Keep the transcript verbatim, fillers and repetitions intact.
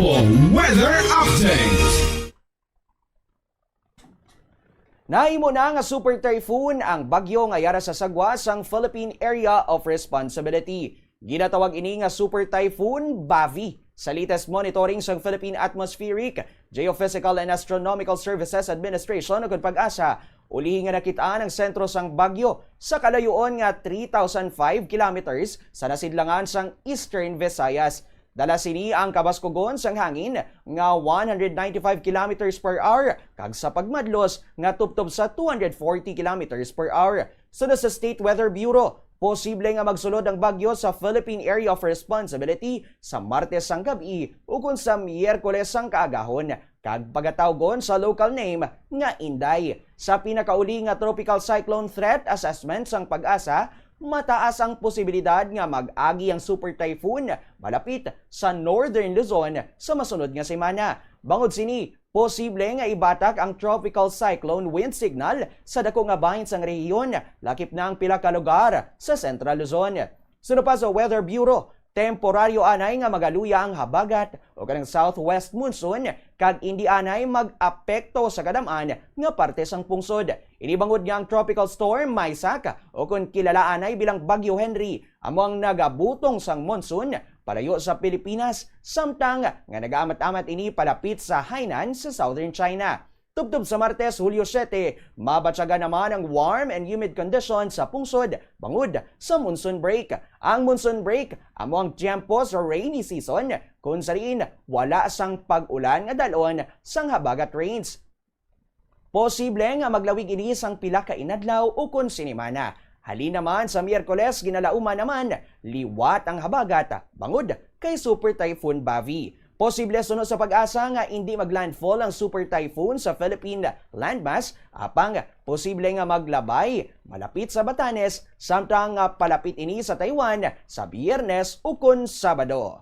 Weather Update. Nahimo na nga super typhoon ang bagyo nga yara sa sagwa sang Philippine Area of Responsibility. Ginatawag ini nga super typhoon Bavi. Sa latest monitoring sang Philippine Atmospheric, Geophysical and Astronomical Services Administration ukon PAGASA, ulihi nga nakit-an ang sentro sang bagyo sa kalayuon nga three thousand five kilometers sa nasidlangan sang Eastern Visayas. Dala sini ang kabaskugon sang hangin nga one hundred ninety-five kilometers per hour kag sa pagmadlos nga tubtob sa two hundred forty kilometers per hour. Sunod sa State Weather Bureau, posible nga magsulod ang bagyo sa Philippine Area of Responsibility sa Martes sang gab-i ukon sa Miyerkules sang kaagahon, kag pagatawgon sa local name nga Inday. Sa pinakauli nga tropical cyclone threat assessment sang PAGASA, mataas ang posibilidad nga mag-agi ang super typhoon malapit sa Northern Luzon sa masunod nga semana. Bangod sini, posible nga ibatak ang tropical cyclone wind signal sa dako nga bahin sang rehiyon, lakip na ang pila ka lugar sa Central Luzon. Sunod pa sa Weather Bureau, temporaryo anay nga magaluya ang habagat o kanang southwest monsoon, kag indi anay mag-apekto sa kadam-an nga parte sang pungsod. Ini bangod nga ang Tropical Storm Maisak, o kon kilala anay bilang Bagyo Henry, amo ang nagabutong sang monsoon palayo sa Pilipinas, samtang nga nagaamat-amat ini palapit sa Hainan sa Southern China. Tubtob sa Martes, Hulyo siyete, mabatyagan naman ang warm and humid condition sa pungsod bangod sa monsoon break. Ang monsoon break amo ang tiyempo sa rainy season, kung sa diin wala sang pag-ulan nga dalon sang habagat rains. Posible nga maglawig ini sang pila ka inadlaw ukon sinimana. Halin naman sa Miyerkules, ginalauman naman liwat ang habagat bangod kay Super Typhoon Bavi. Posible suno sa PAGASA nga indi maglandfall ang super typhoon sa Philippine landmass, apang posible nga maglabay malapit sa Batanes, samtang nga palapit ini sa Taiwan sa Biyernes ukon Sabado.